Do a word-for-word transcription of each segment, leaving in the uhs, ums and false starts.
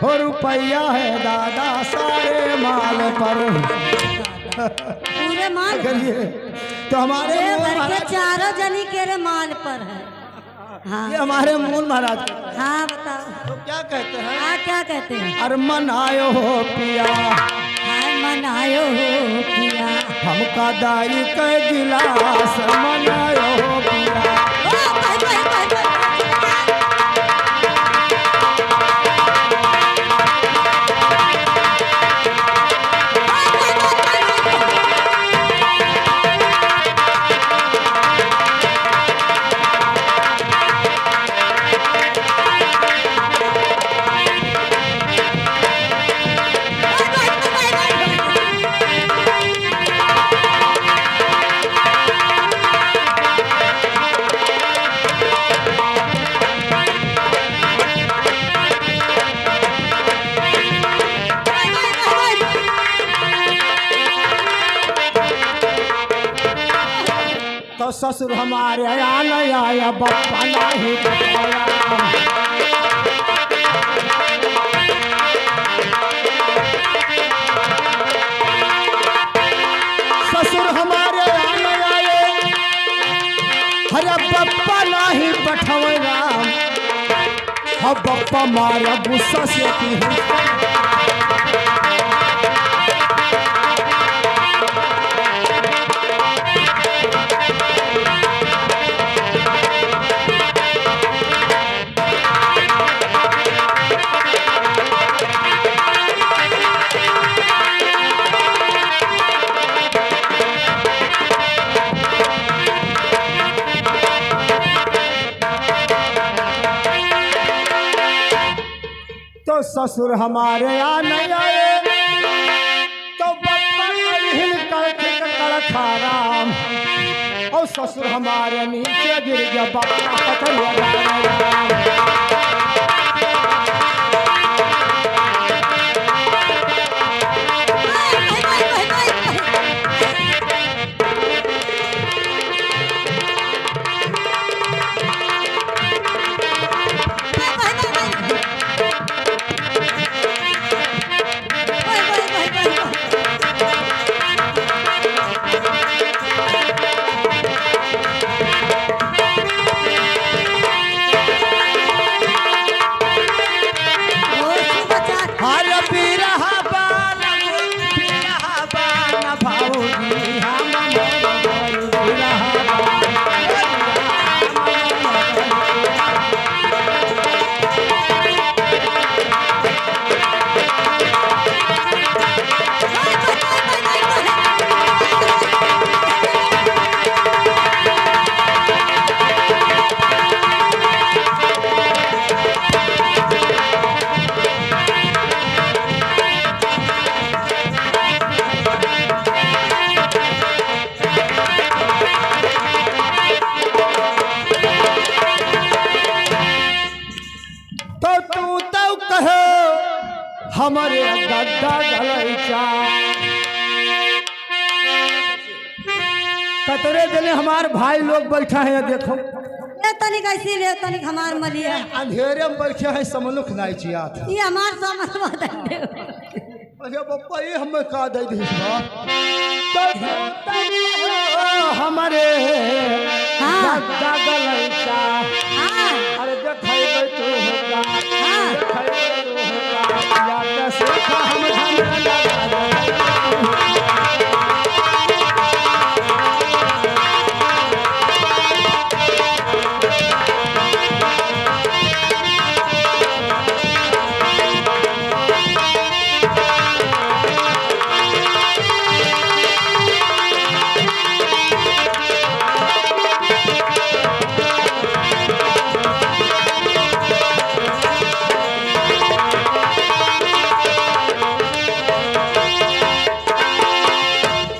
हो रुपया है दादा सारे माल पर। पूरे माल अगर पर। ये तो हमारे ये मूल घर के महाराज चारों जनी के रे माल पर है। हाँ। ये हमारे मूल महाराज। हाँ, बताओ। तो क्या कहते हैं? हाँ, क्या कहते हैं? अरे मनायो हो पिया। हाय मनायो हो पिया। हमका दाई के गिलास मनायो हो पिया। ओ, भाई, भाई, भाई, भाई। तो ससुर हमारे आन आया, बप्पा नाही बताया। ससुर हमारे आन आए, अरे बप्पा नाही पठवला। अब बप्पा मारा गुस्सा से की हूँ। तो ससुर हमारे आ नहीं आए, तो बप्पा कहिन कड़क कड़क राम। और ससुर हमारे नीचे गिर गया, बप्पा पकड़ लिया। अरे बिरहा बान, बिरहा बान भौजी, हम मोर मोर बिरहा बान। तो तू तो कहो हमरे गद्दा गलैचा। कतरे जने हमार भाई लोग बैठा है, देखो। ले तनिक ऐसी ले, तनिक हमार मलिया। अंधेरे में बैठे हैं, समनुख नाई चियात। ये हमार समनुख दे दे। अरे बप्पा, ये हमें का दे दी बा? तो हमरे हाँ। गद्दा गलैचा। हाँ। अरे देखैबै तू होगा, हाँ। देखैबै तू होगा, या तो सीखा हम झंडा लगा दे।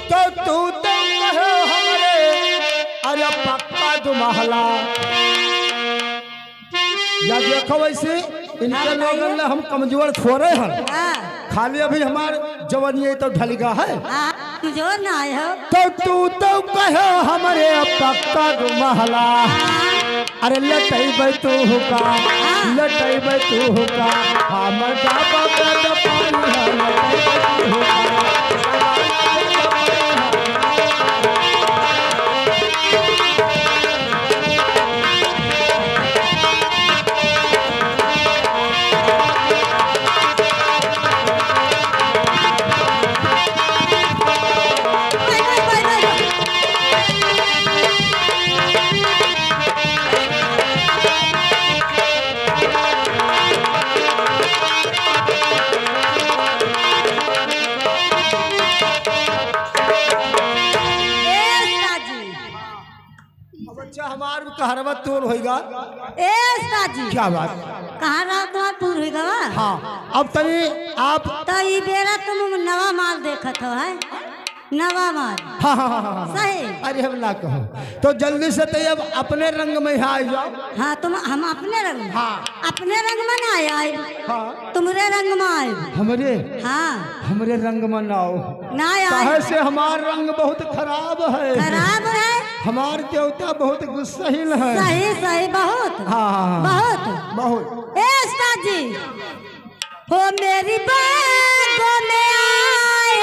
तो तू तो कहो हमरे, अरे पक्का दो महला। या देखो वैसे, इनके हाँ, बताइए। लोगन ले हम कमजोर थोड़े हन। हाँ। खाली अभी हमार जवानी है तो ढलिगा है। हाँ, कमजोर ना आए हो। तो तू तो कहो हमरे पक्का दो महला। हाँ। अरे लटैबै तू हुका, हाँ। लटैबै तू हुका, हमर गाबा का जपानी है, लटैबै तू हुका। ए उस्ताद जी। अब अच्छा हमार भी कहरवा तोर होइगा। ए उस्ताद जी। क्या बात? कहाँ रात तुम्हार पूर होइगा बा? हाँ, अब तनी आप तो ई बेरा तुम नवा माल देखत हो, है? नवा माल। हाँ, हाँ, हाँ, हाँ, हाँ। सही। अरे हम ना कहो। तो जल्दी से तो अब अपने रंग में यहाँ आ जाओ। हाँ, तुम, हम अपने रंग में। हाँ। अपने रंग में ना आए, आए। हाँ। तुमरे रंग में आए। हमरे? हाँ। हमरे रंग में ना आओ। ना आए। काहे से हमार रंग बहुत खराब है। खराब है? हमार देवता बहुत गुस्सहिल है। सही, सही, बहुत। हाँ, हाँ, हाँ। बहुत। बहुत। ए उस्ताद जी, हो मेरी बागों में